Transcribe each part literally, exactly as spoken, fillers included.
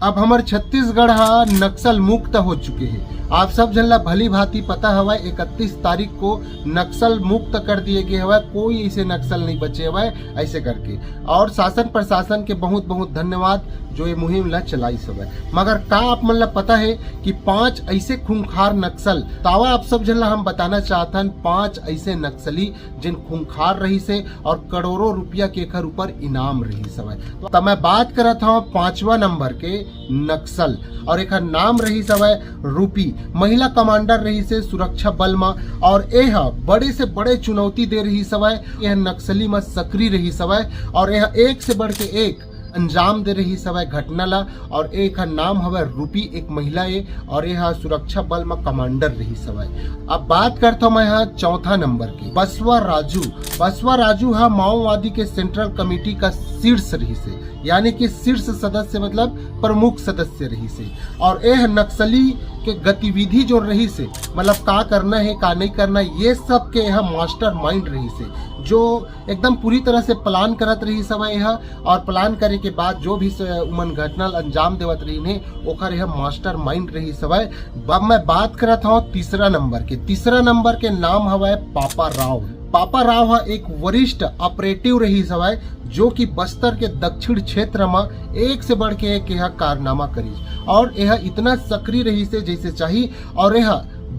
अब हमर छत्तीसगढ़ ह नक्सल मुक्त हो चुके हे। आप सब झन ला भली भांति पता हवय, इकतीस तारीख को नक्सल मुक्त कर दिए गए हवय, कोई ऐसे नक्सल नहीं बचे हवय ऐसे करके। और शासन प्रशासन के बहुत बहुत धन्यवाद जो ये मुहिम ला चलाइस हवय। मगर का आप मन ला पता है कि पांच ऐसे खूंखार नक्सल, तावा आप सब झन ला हम बताना चाहथन, पांच ऐसे नक्सली जिन खूंखार रहिस हे और करोड़ों रुपया के एकर ऊपर इनाम रहिस हवय। त मैं बात करत हव पांचवा नंबर के नक्सल, और एकर नाम रहिस हवय रूपी। महिला कमांडर रहिस हे सुरक्षा बल म, और एह बड़े से बड़े चुनौती दे रहिस हवय। एह नक्सली म सक्रिय रहिस हवय और एह एक से बढ़ के एक अंजाम दे रहिस हवय घटना ला। और एकर नाम हवय रूपी, एक महिला ए, और एह सुरक्षा बल म कमांडर रहिस हवय। अब बात करथव मैं ह चौथा नंबर के, बसवा राजू। बसवा राजू ह माओवादी के सेंट्रल कमेटी का शीर्ष रहिस हे, यानी कि शीर्ष सदस्य, मतलब प्रमुख सदस्य रहिस हे। और एह नक्सली के गतिविधि जो रहिस हे, मतलब का करना है, का नहीं करना है, ये सब के यह मास्टरमाइंड रहिस हे, जो एकदम पूरी तरह से प्लान करत रहिस हवय यह, और प्लान करे के बाद जो भी स-, उमन घटना ल अंजाम देवत रहिन हे, ओकर यह मास्टरमाइंड रहिस हवय। अब मैं बात करत हव तीसरा नंबर के। तीसरा नंबर के नाम हवय पापा राव। पापा राव ह एक वरिष्ठ ऑपरेटिव रहिस हवय, जो कि बस्तर के दक्षिण क्षेत्र म एक से बढ़ के एक यह कारनामा करिस, और यह इतना सक्रिय रहिस हे जैसे चाही, और यह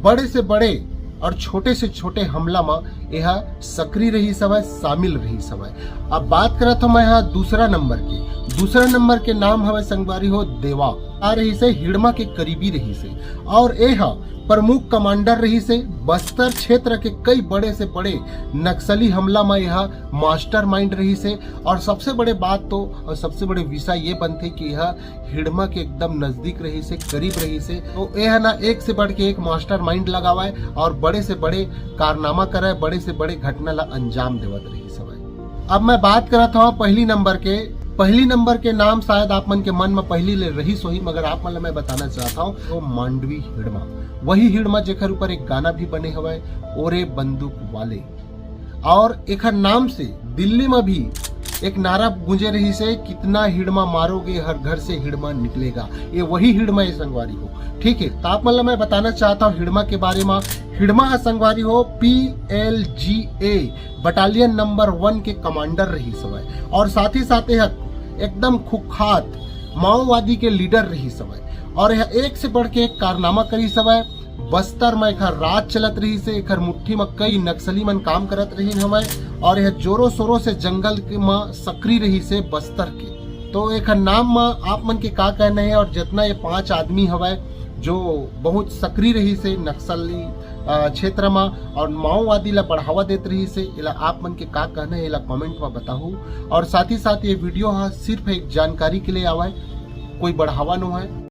बड़े से बड़े और छोटे से छोटे हमला म एह सक्रिय रहिस हवय, शामिल रहिस हवय। अब बात करत हव मैं ह दूसरा नंबर के। दूसरा नंबर के नाम हवय संगवारी हो देवा। आ रहिस हे हिड़मा के करीबी रहिस हे, और एह प्रमुख कमांडर रहिस हे। बस्तर क्षेत्र के कई बड़े से बड़े नक्सली हमला म एह मास्टरमाइंड रहिस हे। और सबसे बड़े बात तो, और सबसे बड़े विषय ये बनथे कि एह हिड़मा के एकदम नजदीक रहिस हे, करीब रहिस हे। तो एह ना एक से बढ़ के एक मास्टरमाइंड लगावय और बड़े से बड़े कारनामा करय, बड़े से बड़े घटना ला अंजाम देवत रहिस हवय। अब मैं बात करत हव पहली नंबर के। पहली नंबर के नाम शायद आप मन के मन म पहली ले रहिस होही, मगर आप मन ला मैं बताना चाहत हव, वो मांडवी हिड़मा, वही हिड़मा जेकर ऊपर एक गाना भी बने हवय, ओरे बंदूक वाले। और एकर नाम से दिल्ली म भी एक नारा गूंजे रहिस हे, "कितना हिड़मा मारोगे, हर घर से हिड़मा निकलेगा।" ये वही हिड़मा हे संगवारी हो, ठीक है। तो आप मन ला मैं बताना चाहत हव हिड़मा के बारे म। हिड़मा ह संगवारी हो पी एल जी ए बटालियन नंबर वन के कमांडर रहिस हवय, और साथ ही साथ यह एकदम कुख्यात माओवादी के लीडर रहिस हवय, और यह एक से बढ़ के एक कारनामा करिस हवय। बस्तर म एखर राज चलत रहिस हे, एखर मुट्ठी म कई नक्सली मन काम करत रहिन हवय, और यह जोरों शोरों से जंगल के म सक्रिय रहिस हे बस्तर के। तो एखर नाम म आप मन के का कहना है, और जितना ये पांच आदमी हवय जो बहुत सक्रिय रहिस हे नक्सली, अ, क्षेत्र म और माओवादी ला बढ़ावा देत रहिस हे, एला आप मन के का कहना है, एला कमेंट म बताहू। और साथ ही साथ ये वीडियो ह सिर्फ एक जानकारी के लिए आवय, कोई बढ़ावा नो है।